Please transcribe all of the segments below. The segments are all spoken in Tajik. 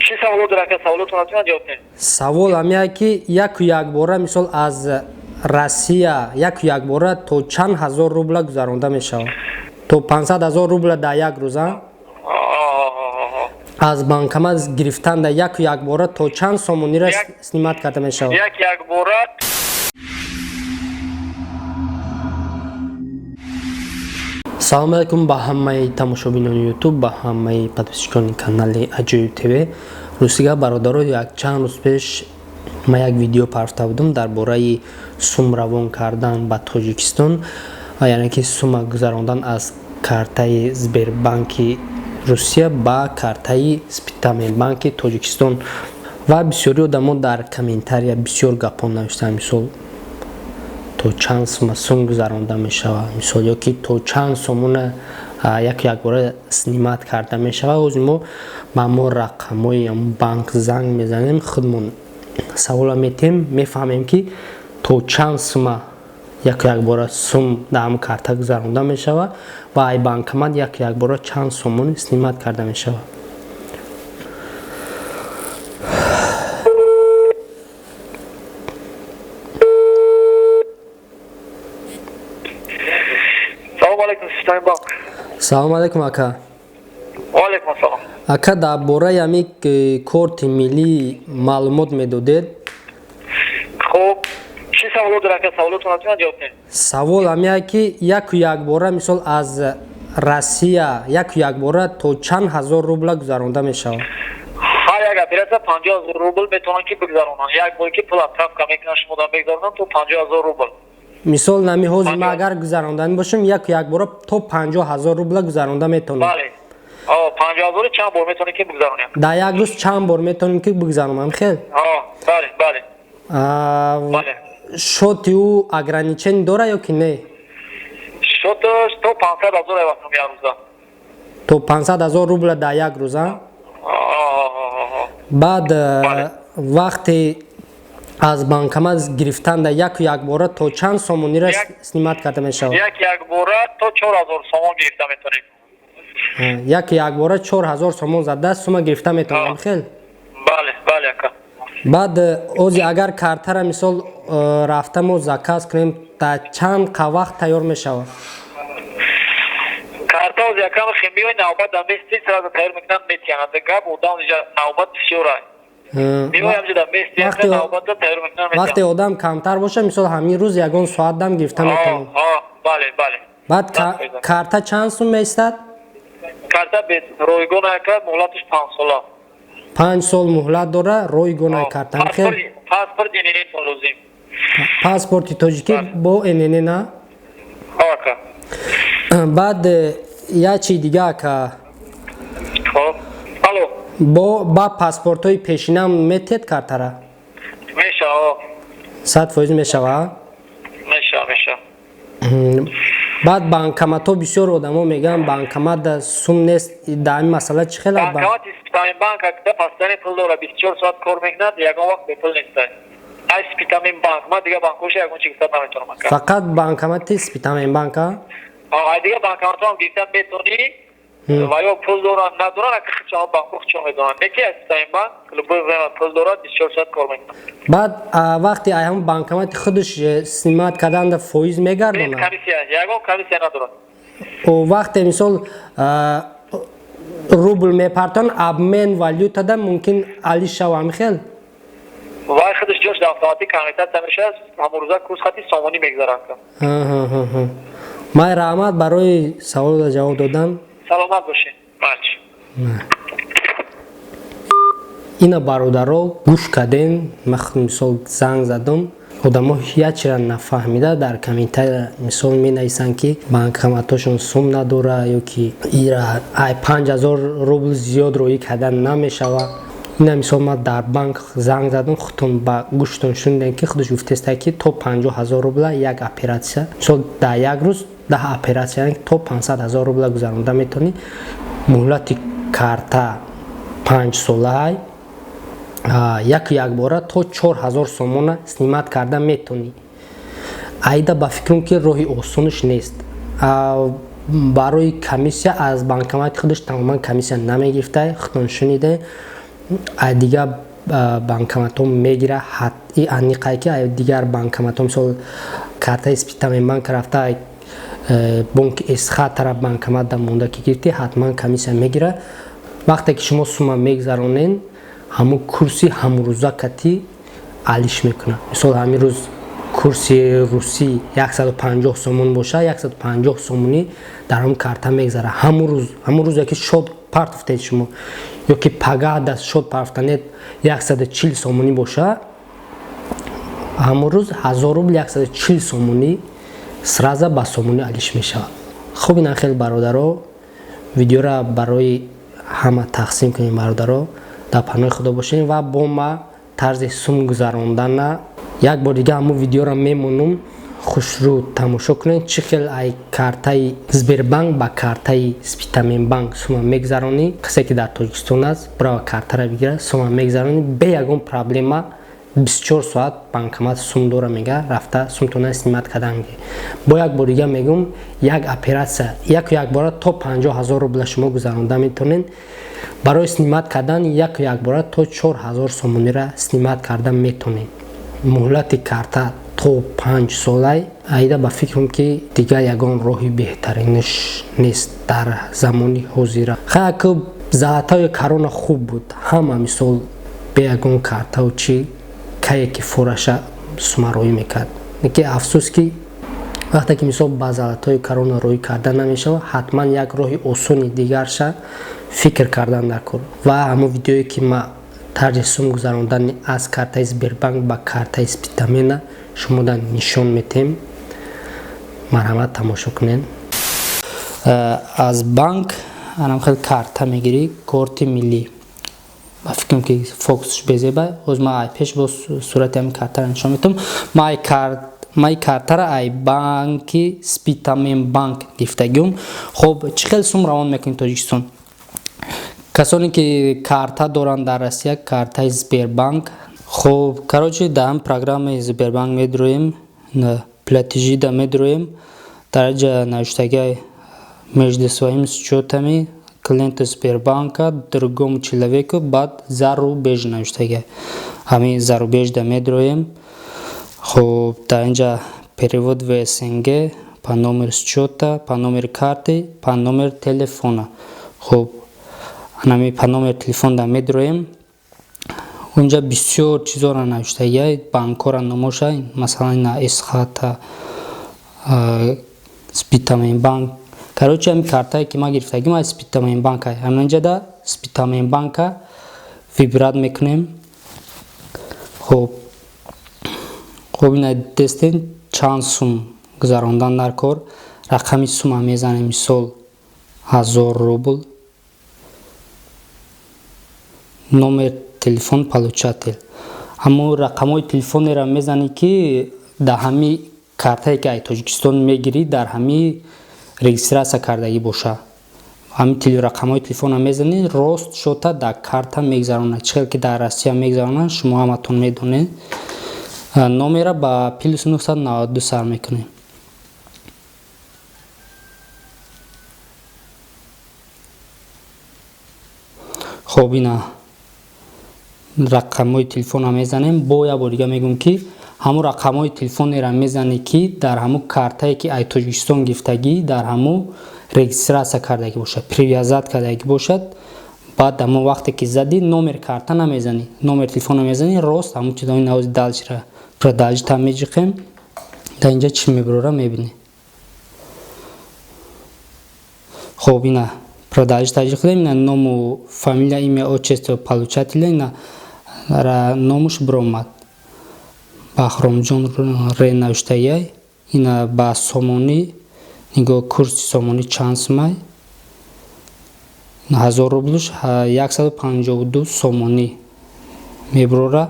Чӣ саволо дорад, ака? Саволотон ҳатман ҷавоб диҳем. Савол ҳамяе, ки яку якбора, мисол, аз Россия яку якбора то чанд ҳазор рубла гузаронда мешавад? То 500 ҳазор рубла дар як рӯза аз банкомат гирифтан дар яку якбора то чанд сомонира снимать карда мешавад? Як якбора. Салому алайкум ба ҳамаи тамошобинони Ютуб, ба ҳамаи подписчикони канали Аҷоиб ТВ. Ростига, бародаро, якчанд рӯз пеш ман як видео парфта будам дар бораи сум равон кардан ба Тоҷикистон, яъне ки сума гузарондан аз картаи Сбербанки Русия ба картаи Спитаменбанки Тоҷикистон. Ва бисёри одамо дар комментария бисёр гапҳо навиштанд, мисол, то чанд сума сум гузаронда мешавад, мисол, ё ки то чанд сомона яку якбора снимать карда мешавад. Ҳозир мо ба мо рақамҳои банк занг мезанем, худмон савола метиҳем, мефаҳмем, ки то чанд сума яку якбора сум дар ҳамн карта гузаронда мешавад ва ай банкомат яку якбора чанд сомон снимать карда мешавад. Салому алайкум, Системи банк. Салому алайкум, ака. Ваалайкум ассалом. Ака, дар бораи ҳамин корти миллӣ маълумот медодед? Хуб, чӣ саволо дорад, ака? Саволотон ҳатман ҷавоб диҳем. Савол ҳамяе, ки яку якбора, мисол, аз Россия яку якбора то чанд ҳазор рубла гузаронда мешавад? Ҳар як оператсия 50 000 рубл метавонанд, ки бигузаронанд. Як бор ки пул отправка мекунанд, шумо дар мегузаронанд то 50 000 рубл. Мисол, нами ҳозир ма агар гузаронданӣ бошам, яку якбора то 50 000 рубла гузаронда метавонам? Бале, 50 000 чанд бор метавонед, ки бигузаронед. Дар як рӯз чанд бор метавонем, ки бигузаронам, хел? Бале, бале. Бале. Счёти ӯ ограничение дора ё ки не? Счёташ то 500 000 эватум як рӯза. То 500 000 рубла дар як рӯза. Баъд вақте аз банкомат гирифтан дар яку якбора то чанд сомонира снимать карда мешавад? Як якбора то 4000 сомон гирифта метавонед. Яку якбора 4000 сомон зада сума гирифта метавонам, хел? Бале, бале, ака. Баъд ози агар картара, мисол, рафта мо заказ кунем, дар чанд қа вақт тайёр мешавад? Карта ози якам хемиёи навбат дар мести, сразу тайёр мекунанд, метиҳанд. Гап одам навбат бисёра. Вақте одам камтар боша, мисол, ҳамин рӯз ягон соат дам гирифта метавонем? Баъд карта чанд сум меистад? Карта ройгон, ака, муҳлаташ 5 сола. 5 сол муҳлат дора, ройгона карта. Паспорт, ННН лозим. Паспорти тоҷикӣ бо НН на? Баъд як чи дига, ака. Бо ба паспортҳои пешинам метиҳед картара? Мешава. 100% мешава? Мешава, мешава. Баъд банкоматҳо, бисёр одамо мегӯянд, банкомат сум нест. Дар ин масъала чӣ хел? Банкомат Спитамен банк постоянно пул дорад, 24 соат кор мекунад, ягон вақт бепул нест. Ай Спитамен банк, ман дигар банкҳоша ягон чи гирифта наметавонам. Фақат банкомати Спитамен банка? Ай дигар банкоматҳоам гирифта метавонӣ, ва ё пул доранд, надоранд, ака, худшон банкҳо худшон медонанд. Неки аз Спитамен банк любое время пул дорад, 24 соат кор мекунад. Баъд вақте ай ҳамн банкомати худаш снимать карданда фоиз мегардонад? Комиссия, ягон комиссия надорад. Вақте, мисол, рубл мепартон, обмен валютада мумкин али шава, ҳамихел? Вай худаш ҷош дар автоматик конвертация мешавад, ҳамон рӯза курс хати сомонӣ мегузарад. Май, раҳмат барои саволро ҷавоб додан. Саломат бошед. Ина, бародаро, гӯш кардем. Ман, мисол, занг задам, одамо як чира нафаҳмида дар комментария, мисол, менависанд, ки банкоматҳошон сум надора ё ки ира ай 5000 рубл зиёд роӣ кардан намешавад. Ина, мисол, ман дар банк занг задам, худтон ба гӯштон шунидем, ки худаш гуфтеста, ки то 50 000 рубла як оператсия, мисол, дар як рӯз 10 оператсия то 500 000 рубла гузаронда метавонӣ. Муҳлати карта 5 солаай, яку якбора то 4000 сомона снимать карда метавонӣ. Айда ба фикрам, ки роҳи осонаш нест. Барои комиссия аз банкомати худаш тамоман комиссия намегирифта, худтон шуниде. Дигар банкоматҳо мегира, и аниқае ки дигар банкоматҳо, мисол, картаи Спитамен банк рафта, бонки Эсхат тараф банкомат да монда ки гирифтӣ, ҳатман комиссия мегира. Вақте ки шумо сума мегузаронед, ҳамун курси ҳамрӯза кати алиш мекунад. Мисол, ҳамин рӯз курси русӣ 150 сомон боша, 150 сомонӣ дар ҳамун карта мегузара. Ҳамун рӯз, ҳамун рӯзе ки шод партофтед шумо, ё ки пагаҳ даст шод партофтанед, 140 сомонӣ боша, ҳамун рӯз 1000 рубл 140 сомонӣ сразу ба сомонӣ алиш мешавад. Хуб, ина хел, бародаро, видеора барои ҳама тақсим кунем. Бародаро, дар паноҳи Худо бошем. Ва бо ма тарзи сум гузарондана як бор дига ҳамун видеоро мемонум, хушрӯ тамошо кунед, чӣ хел ай картаи Сбербанк ба картаи Спитаменбанк сума мегузаронӣ. Касе ки дар Тоҷикистон аст, бирава картара бигира, сума мегузаронӣ бе ягон проблема. 24 соат банкомат сум дора, мега, рафта сумтона снимать кардан. Бо як бор дига мегум, як операция яку якбора то 50 000 рубла шумо гузаронда метавонед. Барои снимать кардан яку якбора то 4000 сомонира снимать карда метавонед. Муҳлати карта то 5 солай. Аида ба фикрам, ки дигар ягон роҳи беҳтаринаш нест дар замони ҳозира. Хаяку золотая корона хуб буд, ҳама, мисол, бе ягон картаву чӣ кае ки фораша сума роӣ мекард. Ки афсӯс, ки вақте ки, мисол, ба золотая корона роӣ карда намешавад, ҳатман як роҳи осони дигарша фикр кардан дар кор. Ва ҳамон видеое ки ма тарзи сум гузарондани аз картаи Сбербанк ба картаи Спитамена шумода нишон метем, марҳамат, тамошо кунед. Аз банк анам хел карта мегирӣ, корти миллӣ. Ба фикрам, ки фокусш безеба. Ҳоз ма ай пеш бо сурати ҳамин картаро нишон метавам. Ма картара ай банки Спитамен банк гирифтагиум. Хоб, чӣ хел сум равон мекунӣ Тоҷикистон? Касоне ки карта доранд дар Россия, картаи Сбербанк. Хоб, короче, дар ҳам программаи Сбербанк медроем, платежи да медроем. Дар ҷа навиштагиай «Между своими счетами клиента Сбербанка другому человеку», баъд «Зарубеж» навиштагиай. Ҳамин «Зарубеж» да медроем. Хоб, дар инҷа «Перевод в СНГ по номер счета», «По номер карты», «По номер телефона». Хоб, анами «По номер телефон» да медроем. Унҷа бисёр чизоро навиштагиай, банкҳоро номоша, масалан, ина Эсхата, Спитамен банк. Короче, ҳамин картае ки ман гирифтагим аз Спитамен банка. Ҳаминҷа Спитамен банка выбрать мекунем. Хоб, ина дестен, чанд сум гузарондан дар кор. Рақами сума мезанем, мисол, 1000 рубл. Номер телефон получатель, ҳамон рақамҳои телефонеро мезанӣ, ки дар ҳами картае ки ай Тоҷикистон мегирӣ, дар ҳами регистрация кардагӣ боша. Ҳамин рақамҳои телефонро мезанӣ, рост шота дар карта мегузаронад. Чӣ хел ки дар Россия мегузаронанд, шумо ҳаматон медонед. Номера ба +992 сар мекунем. Хоб, ина рақамҳои телефонро мезанем. Бо як бор дига мегӯм, ки ҳамун рақамҳои телефонеро мезанӣ, ки дар ҳамун картае ки ай Тоҷикистон гирифтагӣ, дар ҳамун регистрация кардагӣ бошад, привязать кардагӣ бошад. Баъд ҳамон вақте ки задӣ, номер карта намезанӣ, номер телефонро мезанӣ рост ҳамун чизои навози. Дальше ра, продолжить та меҷиқем. Дар инҷа чӣ мебарора, мебинӣ. Хоб, ина продолжить таҷиқидем. Ина ному, фамилия, имя, отчество получателя, ина номуш биромад, Баҳромҷон ре навиштагиай. Ина ба сомонӣ нигоҳ, курси сомонӣ чанд сумай? 1000 рублш 152 сомонӣ мебурора.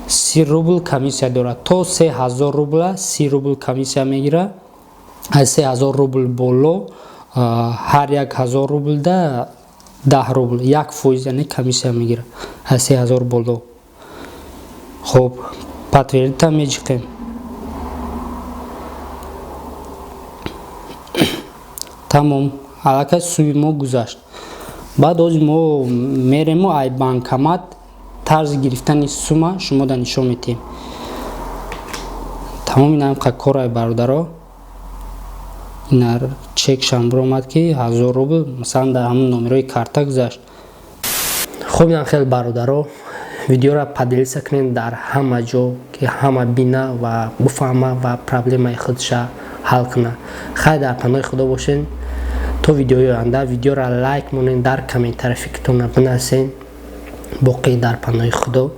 30 рубл комиссия дорад. То 3000 рубла 30 рубл комиссия мегира. Аз 3000 рубл боло ҳар як ҳазор рублда 10 рубл, 1%, яъне комиссия мегира аз 3000 боло. Хоб, подтвердить та меҷиқем. Тамом, аллакай суми мо гузашт. Баъд ози мо мерему, ай банкомат тарзи гирифтани сума шумо да нишон метиҳем. Тамоми инам корай, бародаро. Ина чекшам биромад, ки 1000 рубл, масалан, дар ҳамон номерои карта гузашт. Хуб, инам хел, бародаро, видеоро поделиться кунед дар ҳама ҷо, ки ҳама бина ва буфаҳма ва проблемаи худша ҳал куна. Хайр, дар паноҳи Худо бошед то видеои оянда. Видеоро лайк монед, дар комментария фикртонро бинависед. Боқӣ дар паноҳи Худо.